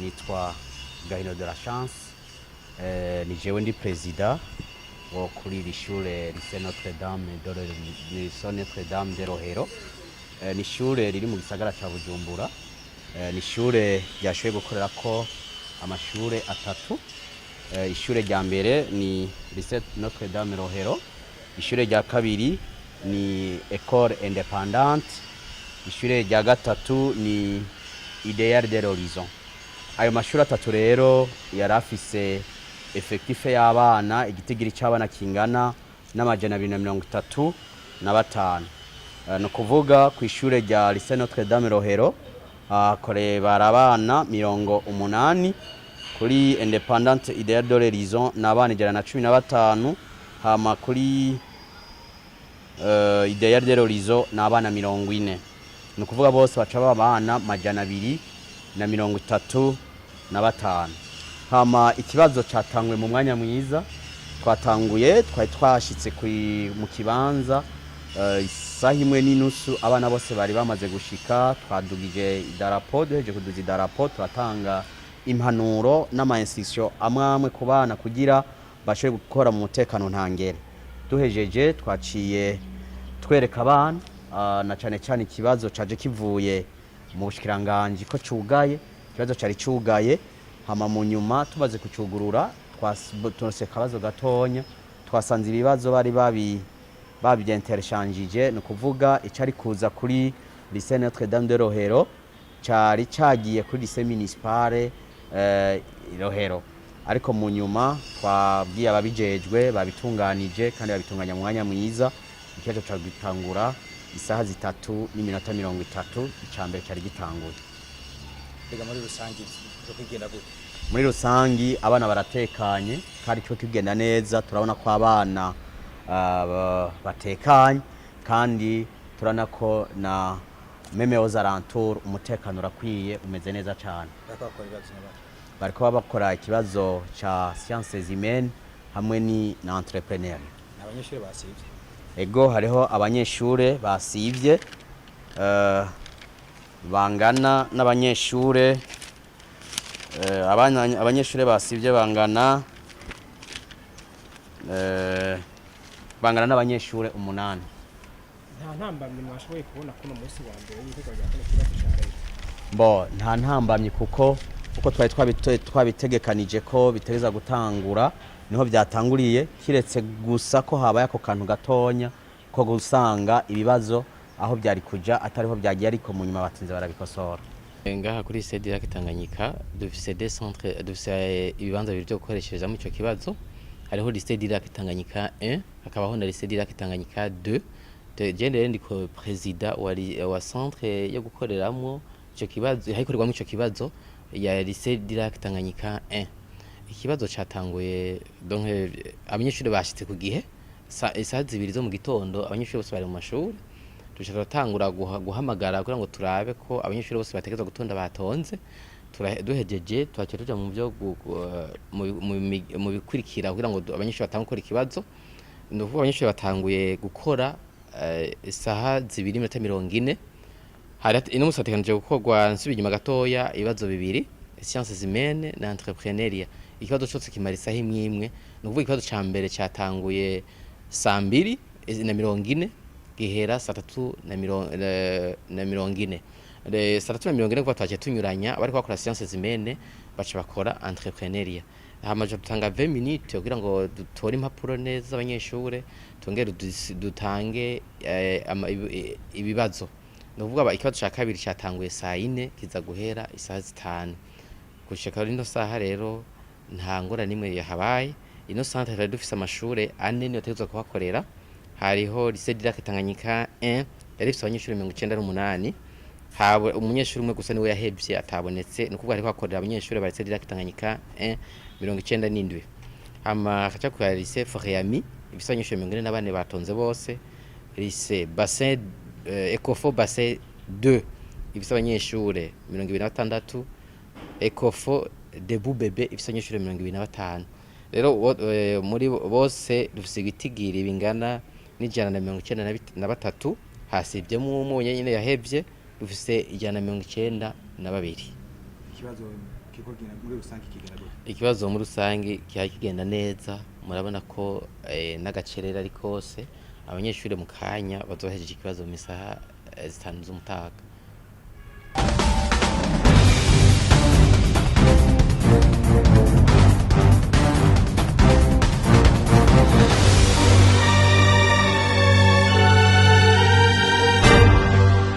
Nitwa Gahino de la Chance, ni jewe ndi perezida wo kuri iri shure Lycée Notre Dame de Rohero. Ni ishure riri mu gisagara ca Bujumbura. Ni ishure ryashoboye gukorerako amashure atatu. Ishure rya mbere ni Lycée Notre Dame Rohero, ishure rya kabiri ni École Indépendante, ishure rya gatatu ni Idéal de l'Horizon. Ayo mashuri atatu rero yari afise effectif y'abana, igitigiri c'abana kingana n'235. Ni ukuvuga ku ishure rya Lycée Notre Dame Rohero hakorebara abana 80, kuri Indépendante Idéal de l'Horizon ni abana 115, hama kuri Idéal de l'Horizon ni abana 40. Ni ukuvuga bose baca baba abana 235. Hama ikibazo catanguye mu mwanya mwiza. Twatanguye, twari twashitse mu kibanza isaha 1:30, abana bose bari bamaze gushika. Twadugije idarapo, duhejeje kuduza idarapo turatanga impanuro n'ama instruction amwe amwe ku bana kugira bashobore gukora mu mutekano ntangere. Duhejeje twaciye twereka abana na cane cane ikibazo caje kivuye mu bushikiranganji ko cugaye, ikibazo cari cugaye. Hama mu nyuma tumaze kucugurura turonse akabazo gatonya, twasanze ibibazo bari babi interchangeije, ni ukuvuga icari kuza kuri Lycée Notre Dame de Rohero cari cagiye kuri Lycée Municipale Rohero. Ariko mu nyuma twabwiye ababijejwe, babitunganije kandi babitunganya mu mwanya mwiza. Ikibazo cagitangura isaha 3:30, ica mbere cari gitanguye. Mbega muri rusange byo kugenda gute? Muri rusangi abana baratekanye kandi cyo kigenda neza. Turabona ko abana batekanye kandi turabona ko na même aux alentours umutekano urakwiye, umeze neza cyane. Bariko bakora ibibazo n'abandi? Bariko bakora ikibazo ca sciences humaines hamwe ni na entrepreneur. Ni abanyeshuri basivye? Ego, hariho abanyeshure basivye bangana n'abanyeshure abanyeshure basivye bangana n'abanyeshure 8. Nta ntambamyi mwashoboye kubona kuno munsi wa mbere w'ibikorwa bya kino kibazo cya leta? Bo, nta ntambamyi kuko uko twari twabitegekanije ko biteza gutangura niho byatanguriye, kiretse gusa ko habaye ako kantu gatonya ko gusanga ibibazo aho byari kuja atariho byagiye, ariko mu nyuma batinze barabikosora. Ngaha kuri lycée du Lac Tanganyika dufise des centres, dufise ibibanza bibiri byo gukoresherezamo ico kibazo. Hariho lycée du Lac Tanganyika 1, hakabaho na lycée du Lac Tanganyika 2. Je rero ndiko président wa centre yo gukoreramwo ico kibazo, hayikorerwamo ico kibazo ya lycée du Lac Tanganyika 1. Ikibazo catanguye, donc abanyeshuri bashitse ku gihe, isaha 2 zo mu gitondo abanyeshuri bose bari mu mashuri. Duca turatangura guhamagara kugira ngo turabe ko abanyeshuri bose bategerezwa gutonda batonze. Duhejeje twaciye tuja mu byo mu bikurikira kugira ngo abanyeshuri batange gukora ikibazo. Ni ukuvuga abanyeshuri batanguye gukora isaha 2:40. Hari ino musi hategekanijwe gukorwa, nsubiye inyuma gatoya, ibibazo bibiri, sciences humaines na entrepreneuriat. Ikibazo cose kimara isaha imwe imwe. Ni ukuvuga ikibazo ca mbere catanguye saa 2:40, gihera saa 3:40. Saa 3:40 kuva twaciye tunyuranya abariko bakora sciences humaines baca bakora entrepreneuriat, hama dutanga 20 minutes kugira ngo dutore impapuro neza z'abanyeshure, twongere dutange ibibazo. Ni ukuvuga ikibazo ca kabiri catanguye saa 4, kiza guhera isaha 5. Gushika rino saha rero nta ngorane n'imwe yahabaye. Ino centre twari dufise amashure ane niyo tutegerezwa kuhakorera. Hariho lycée du Lac Tanganyika 1 yari ifise abanyeshure 98, haba umunyeshuri umwe gusa niwe yahevye atabonetse. Ni ukuvuga hariko hakorera abanyeshure ba lycée du Lac Tanganyika 1 97. Hama hakaca ku ya lycée Foréami ifise abanyeshure 44 batonze bose, lycée Bassin Ecofo Bassin 2 ifise abanyeshure 26, Ecofo Debout Bebe ifise abanyeshure 25. Rero muri bose dufise ibitigiri bingana n'193, hasivyemwo umwe nyene yahevye, dufise 192. Ikibazo kiriko kigenda muri rusange kigenda gute? Ikibazo muri rusange kiba kigenda neza. Murabona ko n'agacerere ari kose. Abanyeshuri mu kanya bazohejeje ikibazo mu isaha 5 z'umutaga.